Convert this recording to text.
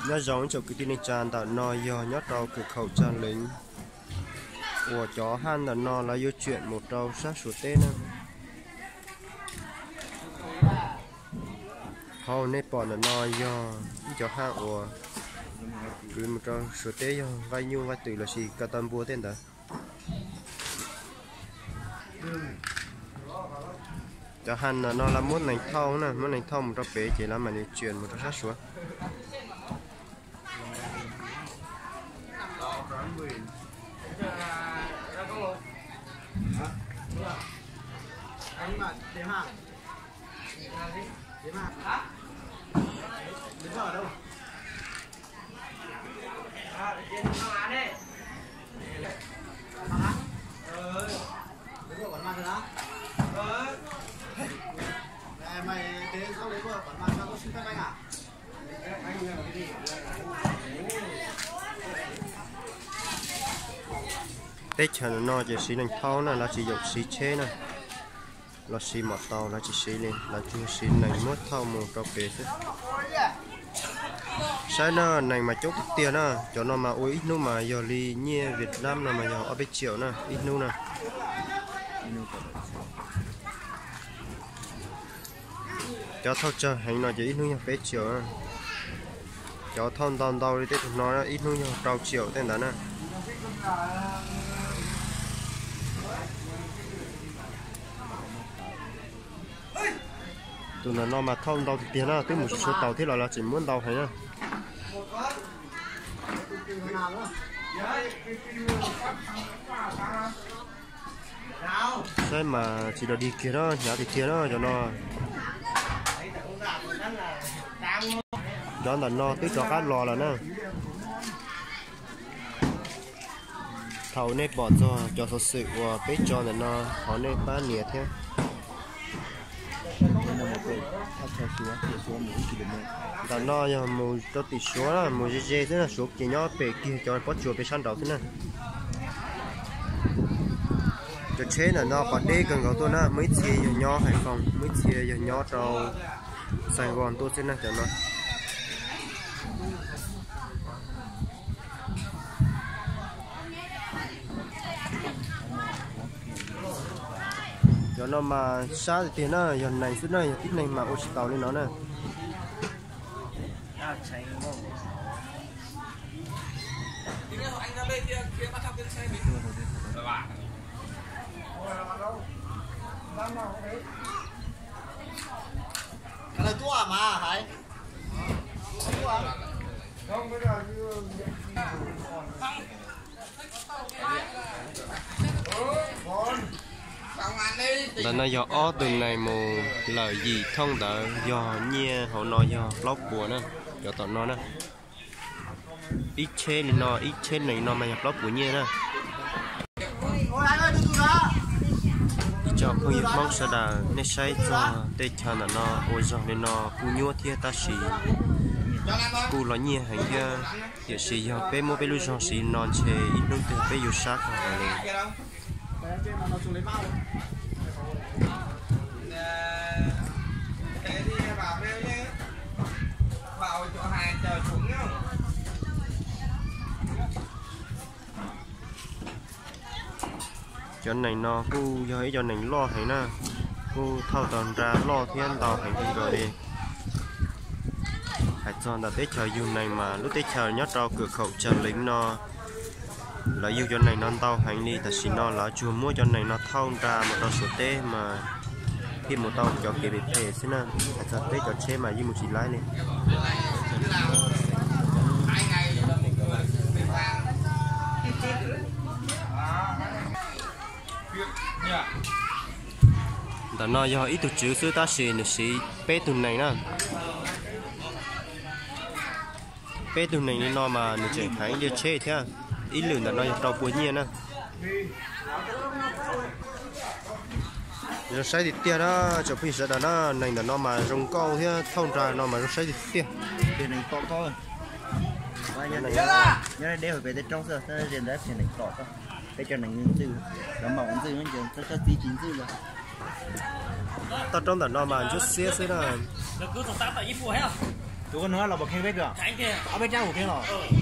Nyob zoo ib tsoom kwv tij neej tsa, ntawm no yog nyob rau kawm khaum Tsag Leev uas cov haj ntawm no lawv yuav tsiam mus rau sab Suav teb na. Hauv nej pom ntawm no yog ib cov haj uas kwv mus rau Suav teb, yog nqaij nyuj nqaij twm lossis kaw taw npua tej ntawd. Cov haj ntawm no lawv muab nees thauj na, muab nees thauj mus rau pem ces lawv mam li tsiam mus rau sab Suav. Teb chaws no ces siv nees thauj na, lawv tsis yoom siv tsheb na, lossis mom taus lawv tsis siv li, lawv tsuas siv nees muab thauj mus rau pem xwb. Saib na, nees mas coob tiag tiag na, cov no mas ua ib hnub mas yog li nyiaj Việt Nam no mas yog ob peb triệu na ib hnub na. Cov thauj tsawg heev no ces ib hnub yog peb triệu. Cov thauj ntau ntau li tej tus no ib hnub yog rau triệu tej ntawd na. Tus ntawm no mas thauj ntau tiag tiag na, twb mus tsis tshua taus thiab los lawv tseem muab ntau heev na. Saib mas tsis dog dig kiag na, hnyav tiag tiag na cov no. Cov ntawm no twb rov qab los lawm na. Thaum nej pom txog cov xov xwm uas peb tso ntawm no, thov nej pab nias thiab. Ntawm no yog mus rau tim Suav na, mus ze ze xwb na, Suav ces nyob pem kiag cov pob tsuas pem sab nraud xwb na. Cov tsheb ntawm no qhov deb kawg nkaus tuaj na, muaj ib txhia yog nyob Hais Foos, muaj ib txhia yog nyob rau Xais Nkoos tuaj xwb na cov no. Cov no mas sab tiag tiag na, yog nees xwb na, yog tib neeg mas ua tsis taus li no na. Ntawm no yog ob tug nees mus lawm yim thooj ntawd yog nyiaj hauv no yog plaub puas na, cov tom no na. Ib tsheb li no, ib tsheb nees no mas yog plaub puas nyiaj na. Ib tsoom phooj ywg Hmoob sawv daws, nej saib txog tej chaw ntawm no ua zog li no kuj nyuaj thiab tab sis kuj los nyiaj heev thiab. Tiam sis yog peb muab peb lub zog siv no ntshe ib hnub twg peb yuav sab kawg nkaus li. Cov nees no kuj yog ib cov nees loj heev na, kuj thauj tau nra loj thiab ntau heev kawg nkaus li. Hais txog ntawm teb chaws yug nees mas lub teb chaws nyob rau kawm khaum Tsawg Leev no lawv yug cov nees no ntau heev li, tam sim no lawv tsuas muab cov nees no thauj nra mus rau Suav teb mas thiaj mus tau cov kev phem phem xwb na. Hais txog peb cov tsheb mas yeej mus tsis laib li. Ntawm no yog ib tug tswv xwb tab sis nws siv peb tug nees na. Peb tug nees li no mas nws tseem heev li tsheb thiab. Ib lwm ntawm no yog rau pua nyiaj na. Zoo saib tiag tiag na, tsoom phooj ywg sawv daws na, nees ntawm no mas zoo nkauj thiab thauj nra no mas zoo saib tiag tiag. Nyob deb hauv peb tej roob xwb, ze ntawd nees tom, peb cov nees ntxwj, cov maum ntxwj, cov txiv tsis ntxwj los. Toj roob ntawm no mas ntsuab xiab xwb na. Tus koj nug los puas kheev peb kawg? Ob peb rab puas kheev los?